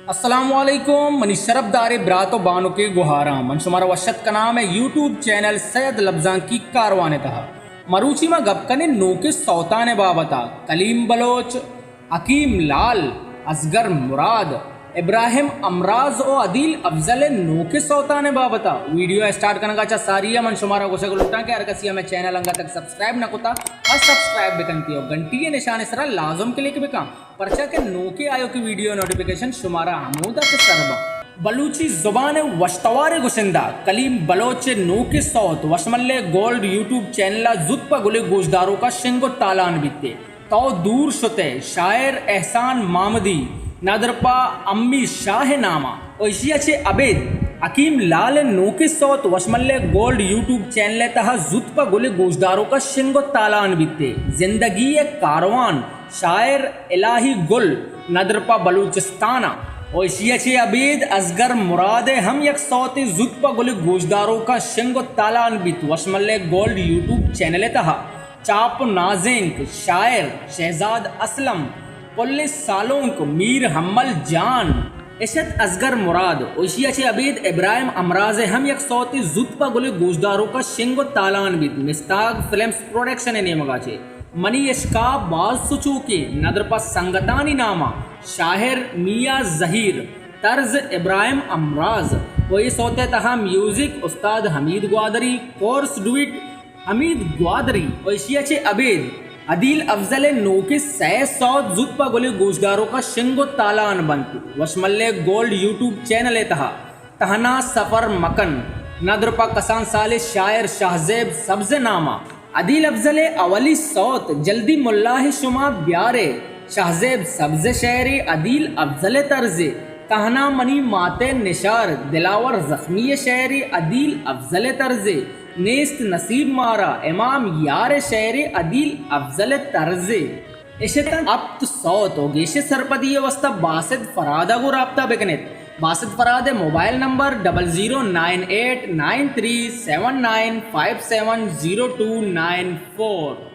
السلام علیکم، منی شرپداریں برات و بانکیں گوھاراں، من شمارا وش اتک کناں مئے یوٹیوب چینل سید لبزانکی کاروان ءِ تہا۔ مروچی ما گپ کنیں نوکیں سوتان ءِ بابت ءَ، کلیم بلوچ، حکیم لال، اصغر مراد، ابراہیم امراز و عدیل افضل ءِ نوکیں سوتان ءِ بابت ءَ۔ ویڈیو ءِ اسٹارٹ کنگ ءَ چہ ساری ءَ من شمارا گوشگ لوٹاں کہ ہر کسی ءَ مئے چینل انگت تک سبسکرائب نہ کتا، آ سبسکرائب بکن تے و گھنٹی ءِ نشان ءِ سرا لازم کلک بکن۔ پرچا کہ نوکیں آیوکیں ویڈیو ءِ نوٹیفیکیشن شمارا ہمودا چہ سر باں۔ بلوچی زبان ءِ وشتواریں گشندہ کلیم بلوچ ءِ نوکیں سوت وشملے گولڈ یوٹیوب چینل ءَ زوت پہ گلیں گوشداروکاں شنگ و تالان بیت ئے۔ تو دور شت ئے شاعر احسان محمدی ندر پہ امی شاہ ءِ نام ءَ و ایشی ءَ چہ ابید حکیم لال ءِ نوکیں سوت وشملے گولڈ یوٹیوب چینل ءِ تہا زوت پہ گلیں گوشداروکاں شنگ و تالان بیت ئے۔ زندگی ءِ کاروان شاعر الٰہی گل ندر پہ بلوچستان ءَ و ایشی ءَ چہ ابید اصغر مراد ءِ ہم یک سوتے زوت پہ گلیں گوشداروکاں شنگ و تالان بیت وشملے گولڈ یوٹیوب چینل ءِ تہا۔ چاپ و نازینک شاعر شہزاد اسلم، پلیں سالونک میر حمل جان، اشت اصغر مراد و ایشی ءَ چہ ابید ابراہیم امراز ءِ ہم یک سوتے زوت پہ گلیں گوشداروکاں شنگ و تالان بیت مستاگ فلمز پروڈکشن ءِ نیمگ ءَ چہ۔ منی اشکاپ باز سچوکیں ندر پہ سنگتانی نام ءَ شاعر میاں زہیر، طرز ابراہیم امراز و اے سوت ءِ تہا میوزک استاد حمید گوادری، کورس ڈوئٹ حمید گوادری و ایشی ءَ چہ ابید عدیل افضل ءِ نوکیں سئے سوت زوت پہ گلیں گوشداروکاں شنگ و تالان بنت وشملے گولڈ یوٹیوب چینل ءِ تہا۔ تہنا سفر مکن ندر پہ کسان سالیں شاعر شاہ زیب سبز ءِ نام ءَ۔ عدیل افضل ءِ اولی سوت جلدی ملا ءِ شما بیار ئے، شاہ زیب سبز ءِ شعر ءُ عدیل افضل ءِ طرز ءَ۔ تہنا منی مات ءِ نشار دلاور زخمی ءِ شعر ءُ عدیل افضل ءِ طرز ءَ۔ نیست نصیب مارا امام یار ءِ شعر ءُ عدیل افضل ءِ طرز ءَ۔ اش اتنت ہپت سوت ءُ گیش ءِ سرپدی ءِ واستہ باسط فرہاد ءَ گوں رابطہ بکن ات۔ باسط فرہاد ءِ mobile number double zero nine eight nine three seven nine five seven zero two nine four.